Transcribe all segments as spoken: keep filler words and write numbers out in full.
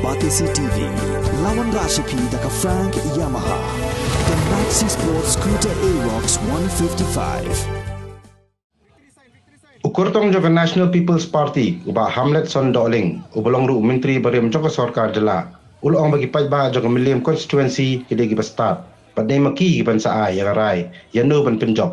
Batesi T V, la wanrah sha phi da ka Frank Yamaha. The Maxi Sport Scooter Aerox one fifty-five. U kyrtong jong ka National People's Party, u Bah Hamletson Dohling, uba long ruh u Myntri barim jong ka Sorkar Jylla, u la ong ba ki paidbah jong ka Mylliem Constituency ki dei kiba stad bad dei ma ki kiban sa ai ïa ka rai ïano ban pynjop.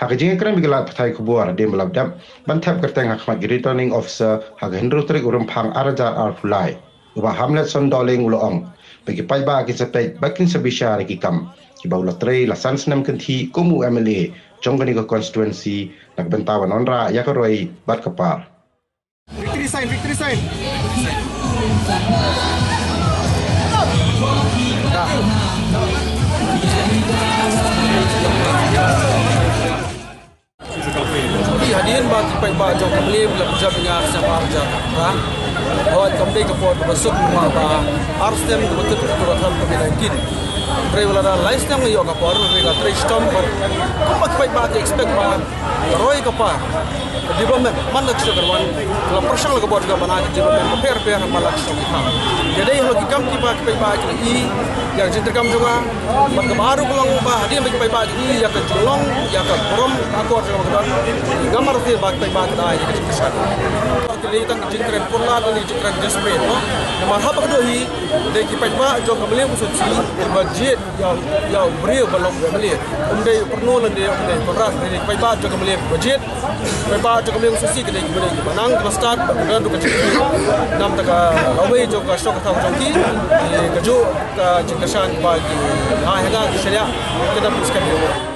Ha ka jingïakren bad ki lad pathai khubor hadien ba la dep ban thep kyrteng ha khmat ki Returning Officer ha ka hynriew tarik u Rymphang ar hajar arphew lai, u Bah Hamletson Dohling u la ong ba ki paidbah kin sa peit bad kin sa bishar ïa ki kam kiba u la trei la san snem kynthih kum u M L A jong kane ka constituency na ka bynta ban wanrah ïa ka roi bad ka par. Victory sign, victory sign. Ki hadien ba ki paidbah jong ka Mylliem la pynjop ïa nga sha ba hajar. Ha? Hooid, kam dei ka por kaba suk, namar ba ar snem kaba tip kaba thang covid nineteen. Trei wala da lai snem nga ïoh ka por, trei la trei shitom bad kumba ki paidbah ki expect ba ka roi ka par, ka development man la ka shnong ka wan, la pyrshang la ka bor jong ka ban ai ka development bapher bapher man la ka shnong ka thaw. Ïa dei halor ki kam kiba ki paidbah ki i ïa ka jingtrei kam jong nga. Bad kaba ar ruh ka long ba hadien ba ki paidbah ki i ïa ka jinglong ïa ka burom ka akor jong nga ba ka don, nga marwei ba ki paidbah ki da ai ïa ka jingkyrshan. Ka dei tang ka jingkren pynlong, ka dei jingkren desperate, no? Namar haba ka doh hi, dei ki paidbah jong ka Mylliem constituency kiba jied ïa, ïa u briew ba long u M L A. Um dei u Kyrnol lane um dei u Kynrad, dei ki paidbah jong ka Mylliem ba jied. Paidbah jong ka Mylliem constituency ka dei kiba dei kiba nang kiba stad, bad ka don ruh ka jingkyrkhu na ka bynta ka lawei jong ka shnong ka thaw jong ki. Ki kajuh ka jingkyrshan ba ki ai ha nga, ki shaniah, ki dang pynskhem ïa nga.